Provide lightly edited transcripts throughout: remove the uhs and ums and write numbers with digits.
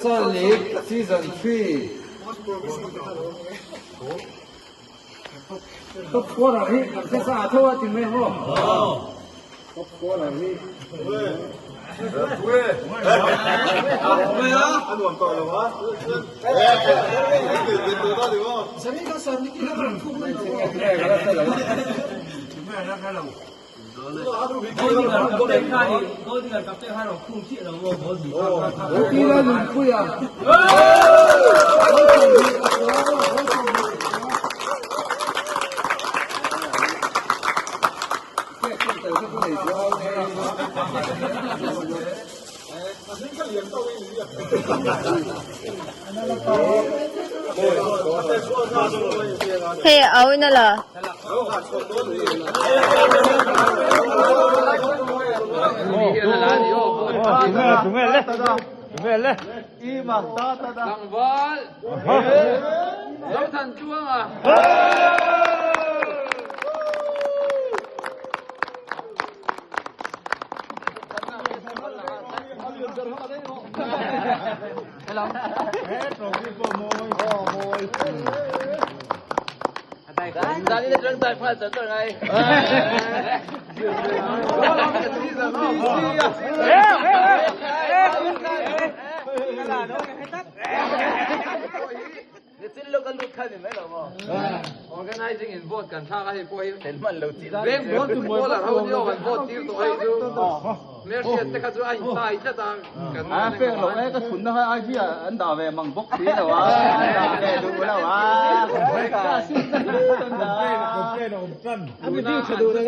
Futsal League Season 3 Top scorer hi kan hre sa tho a ti mai ang aw. Top scorer hi. Kila Lungpuia. Hei a au in a la. Tlangval Zothan Tluanga. Organizing in vote kan thlak a hei pawh hi veng pawn footballer ho ni aw kan vote tir tawh hei chu hmelhriat te kha chu a intai tlat a kan A pek loh e ka chhunna kha IG ah an dah ve mang bawk si lo a an dah ve duh lo a ka sim ta hlut an dah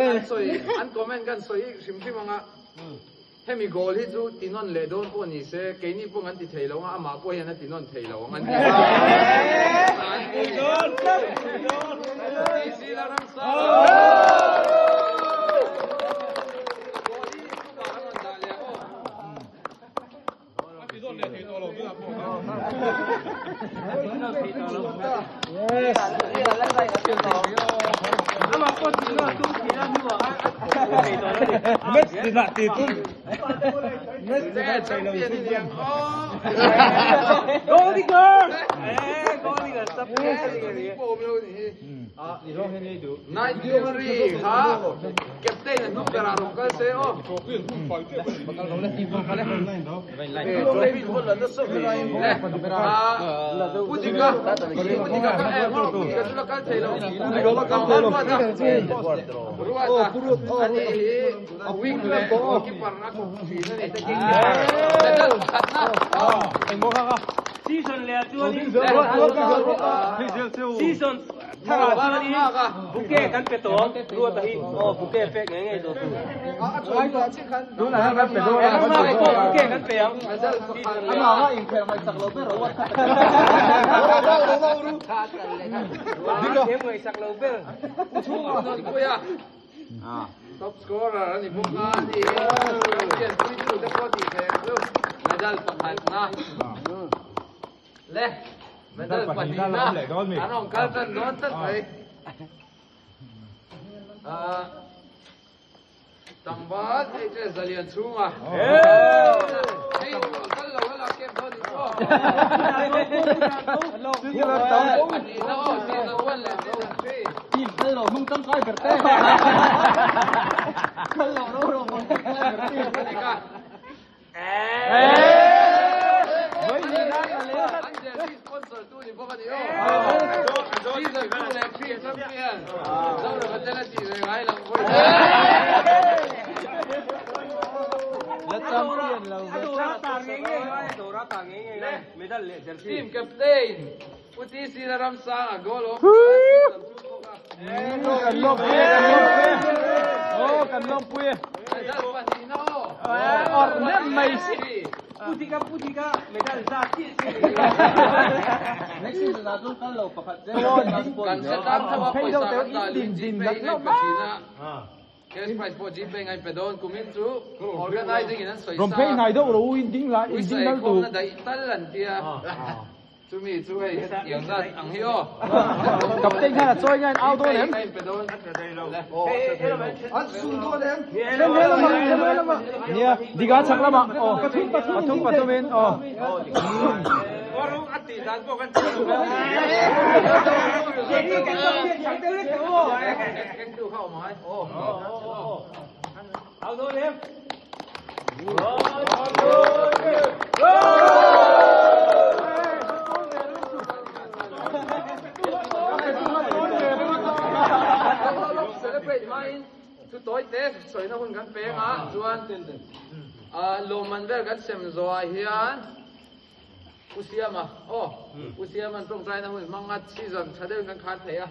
an sawi an comment kan sawi hrim hrim anga Hemi goal hi chu ti nawn leh dawn pawh ni se, keini pawh an ti thei lo ang a, amah pawh hian a ti nawn thei lo ang an ti a. Captain a hnung berah rawn kal se aw. Season leh ah chuanin season Thar ah chuan i bouquet kan pe tawh ang Ruata hi aw bouquet pek ngei ngei tawh tur. Tunah hian kan pe dawn a. Ramnghaka pawh bouquet kan pe ang. Amah anga inkhel ngaihsak lo ber Ruat kha pe Thiam ngaihsak lo ber. Top scorer a ni bawk a ni. Champion puitu te pawh tih theih ang chu medal pakhatna. Le, medal pahnihna an rawn kal tan dawn tlat mai. Tlangval HS Zalian chhunga. Hei kal lo hala camp dawn ni aw. Pahnihna aw, season 1 leh season 3. Team kal lo hmang tangkai ber te. Kal lo ro ro hmang tangkai ber te. Team captain Pu TC Ramsanga goal awm Kan lawmpui e, kan lawmpui e. Aw, kan lawmpui e. Medal pahnihna aw. Awrh nem mai si. Putika putika medal za chiah chiah. Next season ah chuan kal lo pakhat zel. Kan hre tlang tho a pawisa kan dah lui Gpay in a inpe thin a. Cash prize pawh Gpay in a inpe dawn kumin chu organizing in an sawi sa. Rawn phei hnai deuh rawh u in ding la in ding lal tu. Uisa eikhawmna daih tal an tia. Chumi chu hei hetiang zat ang hi aw. Captain khan a chawi ngai au dawn em? Nia, diga chak lamah aw. Pathum pathum in aw. Celebrate hmain thu tawi te sawina hun kan peng a chuan lawmman vel kan sem zawhah hian Pu Siama aw Pu Siama'n tawngtaina hun hmanga season tha deuhin kan khar thei a.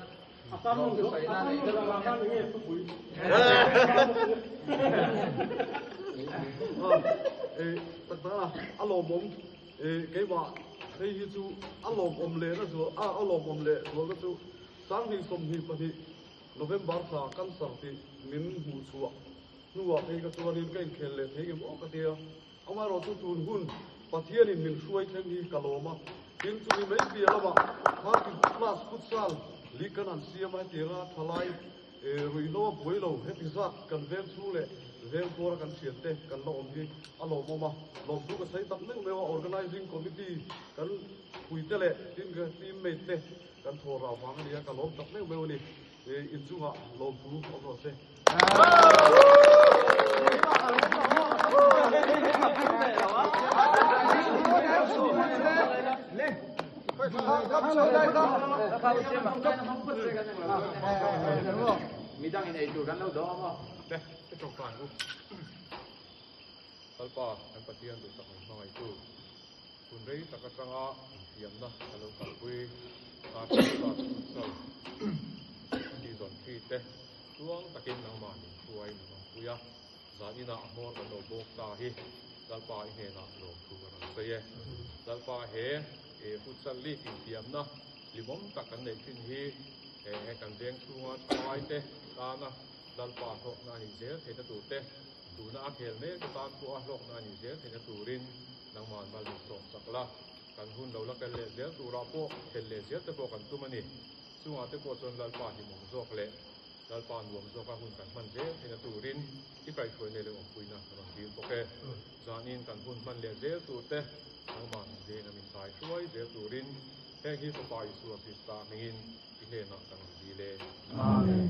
A lawmawm keimah hei hi chu a lawmawm leh na zual a lawmawm leh zualna chu Sanghnih 22 November thla cancer tih min hmuh chhuah hnuah phei kha chuanin ka inkhel leh thei ngem aw ka tia. Amaherawhchu tun hun Pathianin min hruai thleng hi ka lawm a, tin chumi mai piah lamah 30 plus futsal league kan han siam a, hetianga thalai ruihhlo a buai lo heti zat kan veng chhung leh veng tuara kan thiante kan la awm hi a lawmawm a, lawmthu ka sawi tak meuh meuh a, organizing committee kan puite leh tin ka teammate te kan thaw rau vang a ni a, ka lawm tak meuh meuh a ni. Inchungah lawmthu awm rawh se. Midangin ei tur kan lo dawng a maw? Lalpa kan Pathian duhsak min hmangaihtu hun rei tak atanga infiamna ka lo kalpui Karthik class futsal season 3 te tluang takin nangmah min hruai min awmpui a, zan inah a hmawr kan lo bawk ta hi Lalpa i hnenah lawmthu ka rawn sawi e. Lalpa he futsal league infiamna hlimawm tak kan neih thin hi he kan veng chhunga thalai te tana Lalpa hlawkna a nih zel theihna tur te Tuna a khel mek te tan pawh a hlawkna a nih zel theihna turin nangmah an mal insawm chak la, kan hun lo la kal leh zel turah pawh khel leh zel te pawh kan tum a ni. Chungah te pawh chuan Lalpa hlimawm zawk leh Lalpa nuam zawka hun kan hman zel theihna turin i kaihhruai nei leh awmpuina ka rawn dil bawk e. Zanin kan hun hman leh zel tur te nangmah min venga min kaihruai zel turin heng hi Fapa Isua Krista hmingin i hnenah kan rawn dil e. Amen.